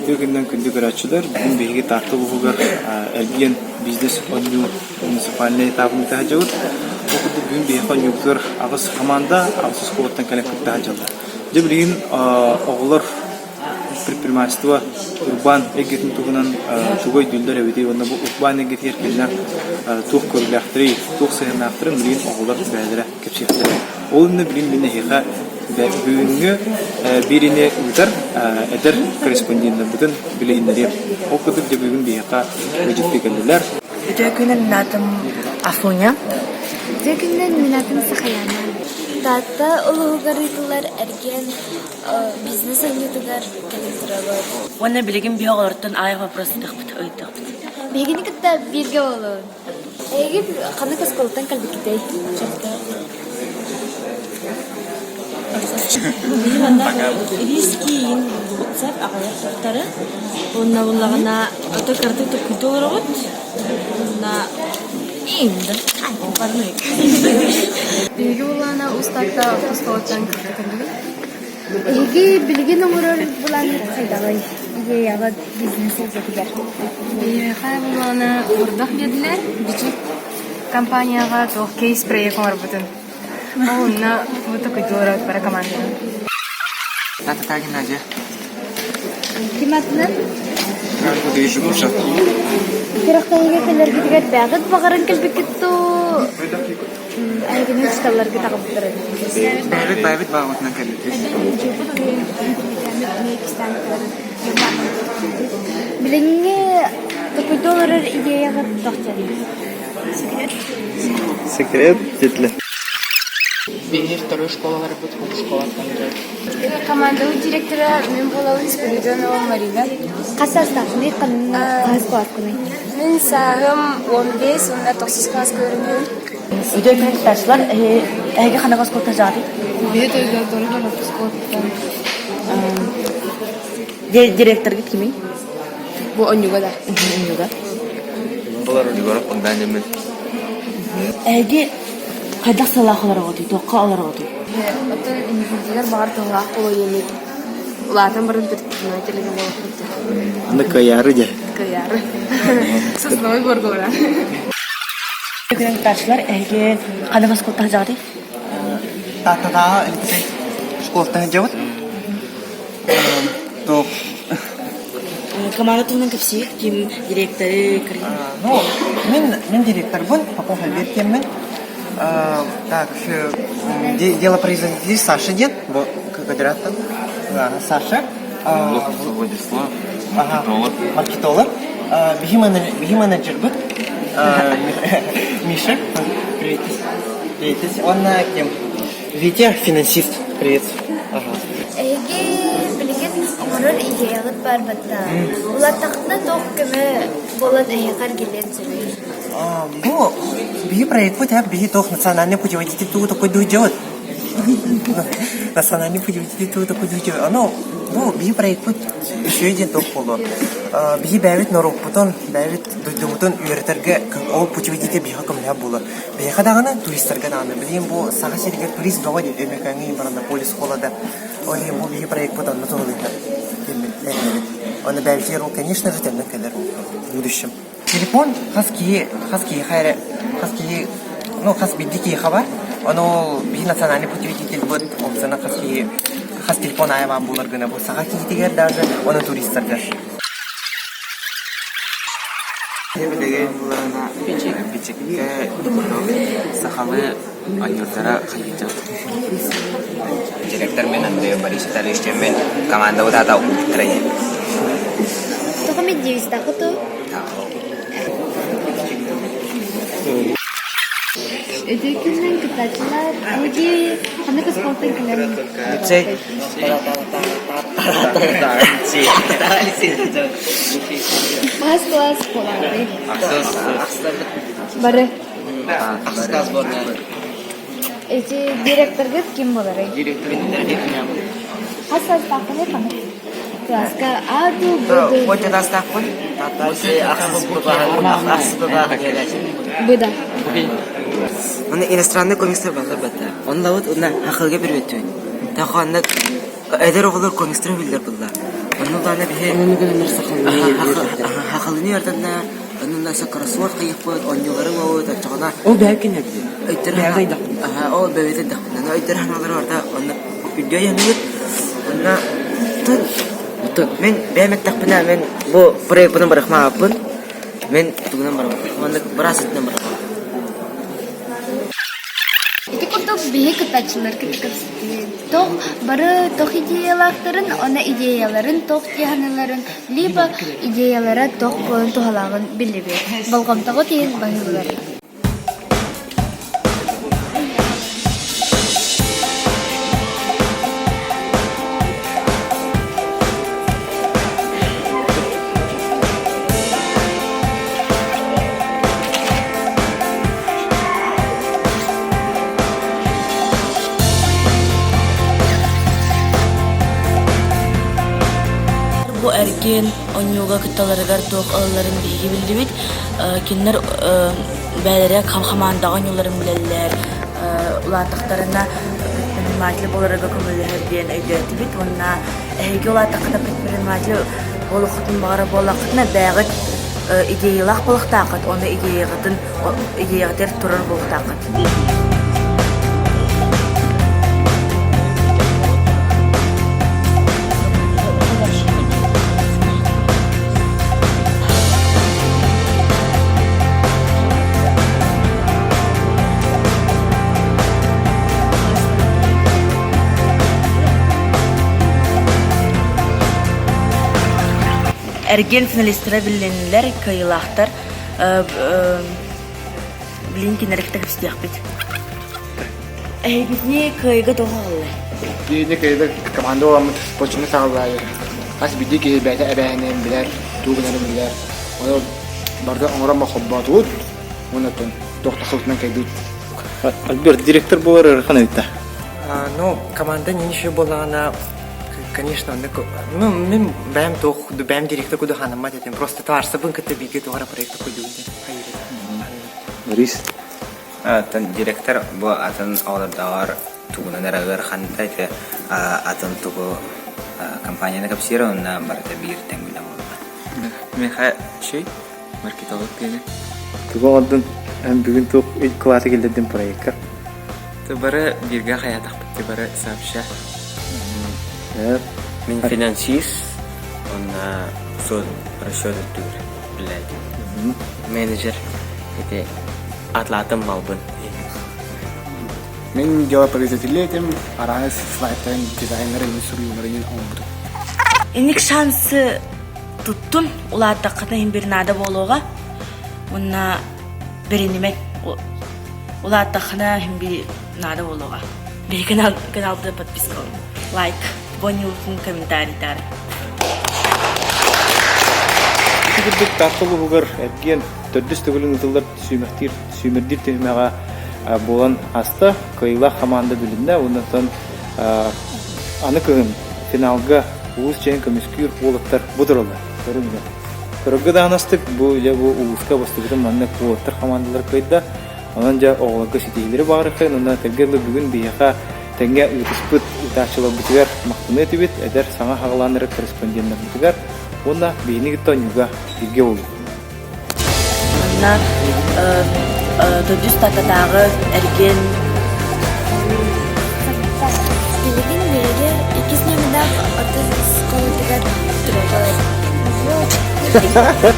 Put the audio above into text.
Үтүө күнүнэн күндү көрөөччүлэр! Бүгүн биһиги Таатта улууһугар эргиэн бизнес оонньуу муниципальнай этабын ыыта сылдьабыт. Ол курдук бүгүн биһиэхэ оонньуубутугар аҕыс хамаанда аҕыс оскуолаттан кэлэн кытта сылдьаллар. Дьэ билигин оҕолор предпринимательство урбаан эйгэтин туһунан тугу өйдүүллэр эбитий уонна бу урбаан эйгэтигэр кинилэр туох көрүүлээхтэрий, туох сыһыаннаахтарын билигин оҕолор бэйэлэрэ кэпсиэхтэрэ. Ол иннинэ билигин мин эһиэхэ бүгүҥҥү биэриини ыытар эдэр корреспонденнарбытын билиһиннэриэм. Ол курдук дьэ бүгүн биһиэхэ ыалдьыттыы кэллилэр. Үтүө күнүн мин аатым Афуня. Үтүө күнүнэн мин аатым Сахаяна. Таатта улууһугар ыытыллар эргиэн бизнес оонньуутугар кэлэн турабыт. Уонна билигин биһи оҕолортон аайы вопрос ыытыахпыт ыйытыахпыт. Биһигини кытта бииргэ буолуҥ. Эһиги ханнык оскуолаттан кэлбиккитэй? Биһи манна риски булутсар аҕыйах туттары. Уонна буллаҕына ото кыратык токкуйда олороҕут. Уонна Биһиги булаана устатта оскуолаттан кытта кэллибит. Эһиги билигин оҥорор былааҥҥыт хайдаҕый? Идеяҕыт бизнес эйгэтигэр. Биһиэхэ булаана курдах биэрдилэр. Бичик компанияҕа туох кейс-проект оҥорбутун. Ол онно бу такой бара команданан. Та-та-та, Геннадия. Ким атынан? Движуша. Күрэхтэһиигэ кэлэргитигэр бэҕит баҕаран кэлбиккит дуу? Эһигини учууталларгыт аҕалбыттара Бэйэбит бэйэбит баҕабытынан кэлбиппит. Билиҥҥи токуйда олорор идеяҕыт туох диэн? Секрет. Секрет диэтилэр. Биһиги второй школаларбыт школаттан Командабыт директора мин буолабын Спиридонова Марина. Хас саастааххыный, хас кылааскыный? Мин сааһым 15 уонна тохсус кылааска үөрэнэбин. Үтүө күн кыттааччылар, эһиги ханнык оскуолаттан саҕалыый? Биһи Тойдотору оскуолаттан. Директоргыт кимий? Бу онньуга да. Онньуга. Булар Егоров Богданемин. Эһиги хайдах сыллаах олороҕутуй, туохха олороҕутуй? Оттон инникитигэр баҕар тыллаах буолуо улаатан баран предприниматель буолуохпут. Аны кыайаары дьэ. Кыайаары. Сосновый боргора. Күн кыттааччылар, эһиги ханнык оскуолаттан сылдьаҕытый? Тааттатааҕы лицей школаттан сылдьабыт. Туох Команда туһунан кэпсиир ким директоры Ну, мин, мин директорбын, Попов Альберт диэммин. Так, дело производитель Саша диэн, бу квадраттан. Саша. Владислав, маркетолог. Маркетолог. Биһи менеджербыт Миша. Привет. Привет. Он кем? Витя, финансист. Привет. Ага. Эһиги билигин оҥорор идеяҕыт баар батта. Улааттаххытына туох көмө буолан эһиэхэ эргиллиэн сөбүй? Бу биһи проекпыт биһи туох национальный путеводитель тугу такой делать. Национальный путеводитель тугу такой делать. Ону бу биһи проекпыт үчүгэй диэн туох буолуо. Биһи бэйэбит норуоппутун, бэйэбит дойдубутун үөрэтэргэ ол путеводитель биһиэхэ көмөлөөх буолуо. Биһиэхэ даҕаны, туристарга даҕаны. Билигин бу Саха сиригэр турист бөҕө дии, Өймөкөөҥҥө баран полис холода. Ол иһин бу биһи проекпыт онно туһалыыһар диэммит эрэнэбит. Онно бэйэбитигэр ол, конечно же, төннөн кэлэр в будущем. Телефон хас киһи, хас киһиэхэ эрэ, хас киһи, ну, хас биирдии киһиэхэ бар. Ону ол биһи национальный путеводитель ол хас киһи, хас телефон аайы баар буолар гына бу саха киһитигэр даже, оны туристарга. Билигин булана бичиккэ сахалыы ойуурдара хайыытын. Директор мен Андреев Борис Витальевич диэммин командабыт аата Украина. Тоҕо меддевизтааххыт Ити күннэн кыттааччылар эһиги ханнык оскуолаттан кэлэн Лицей. Хас класс буолаҕытый? Бары. Эти директоргыт ким буоларый? Хас саастааххыный ханнык кылааска А дуу, Б дуу? Ой, саастаахпын. Б да. Оны иностранный комикстар баллар батта. Онлабыт уна хахылга бирбөттүн. Таханнык эдэр оҕолор комикстарын биллэр булла. Онно даҕаны биһи сахалыны үөрдэннэр, онно өссө кроссворд хайыахпыт, оонньуулары буолбут, оччоҕуна Ол бэйэ кинэбди. өйдөр ол бэйэтэ өйдөхпүнэ өйдөр санаалары барыта онно үрдүө дьаһаныыбыт. Онно мин бэйэм эттэхпинэ мин бу проекпынан барыахмааппын. Мин тугунан барабын? Маннык быраас өттүнэн барабын. Ити курдук биһи кыттааччылар кытта Тох бары тох идеялаахтарын, уонна идеяларын тох дьаһаныыларын, либо идеялара тох буолан туһалааҕын биллибит. Болҕомтоҕут иһин баһыылар. Бу эргин оонньууга кытталларыгар туох ылалларын биһиги биллибит. Кинилэр бэйэлэрэ хамаандаҕа оонньуулларын билэллэр. Улааттахтарына предприниматель буоларга көмөлөһөр диэн өйдөөтүбүт уонна эһиги улааттаххына предприниматель буолуоххутун баҕарар буоллаххытына бэйэҕит идеялаах буолуохтааххыт уонна идеяҕытын идеяҕытыгар турар буолуохтааххыт. Эргиэн финалистара билиннилэр, кыайыылаахтар Билин кинилэри кытта кэпсэтиэхпит. Эһигитини кыайыга тоҕо аҕалла? Биһиги кыайыга команда буоламмыт почему саҕалаайы. Хас биирдии киһи бэйэтэ эбээһинэйин билэр, тугу гынарын билэр. Ону барыта оҥорон холбоотубут уонна оттон туох тахсыбытынан кэлбит. Альберт, директор буолар ыарахан эбит да? Ну, команда не еще буоллаҕына, конечно, ну, мин бэйэм туох, бэйэм директор куду ханаммат этим. Просто таарсабын кытта бииргэ туох проекта куйдугун Борис. Атын директор бу атын оҕолордооҕор тугунан эрэ ыараханта ити атын тугу компанияны кэпсиир онно барыта биир тэҥ үлэ буолла. Миэхэ чүй маркетолог диэни. Тугу оҥордун? Эн бүгүн туох кылааты киллэрдин проекка? Бары бииргэ хайаатахпыт бары сообща. Мин финансист, уонна суот расчет өттүгэр үлэлээтим. Менеджер ити атлаатым малбын. Мин делопроизводитель этим, араас слайдтарын, дизайнеры, суруйууларын оҥорбутум. Инник шансы туттун, улааттаххытына иһин бир наада буолуоҕа. Уонна бэринимэн улааттаххына иһин бир наада буолуоҕа. Биһи канал, каналда подписка лайк, бонюлкун комментарийдары. Ити курдук Таатта улууһугар эргиэн төрдүс төгүлүн ыытыллар сүүмэхтиир сүүмэрдиир түһүмэҕэ буолан ааста. Кыайыылаах хамаанда билиннэ. Онтон аны кыһын финалга улуус чиэһин көмүскүүр уолаттар бу тураллар. Көрүҥҥэ. Көрөргө даҕанастык бу үлэ бу улууска бастыбытын маннык уолаттар хамаандалар кыайда. Онон дьэ оҕолорго ситиһиилэри баҕарыаххайын уонна этэргэ дылы бүгүн биһиэхэ тэҥҥэ ыытыспыт ыытааччыларбытыгар махтаныа этибит, эдэр саҥа хаҕылаан эрэр корреспонденнарбытыгар уонна биһини кытта оонньууга бииргэ буолуҥ. Манна төрдүс Тааттатааҕы эргиэн Билигин биһиги иккис номердаах отут оскуолатыгар турабыт.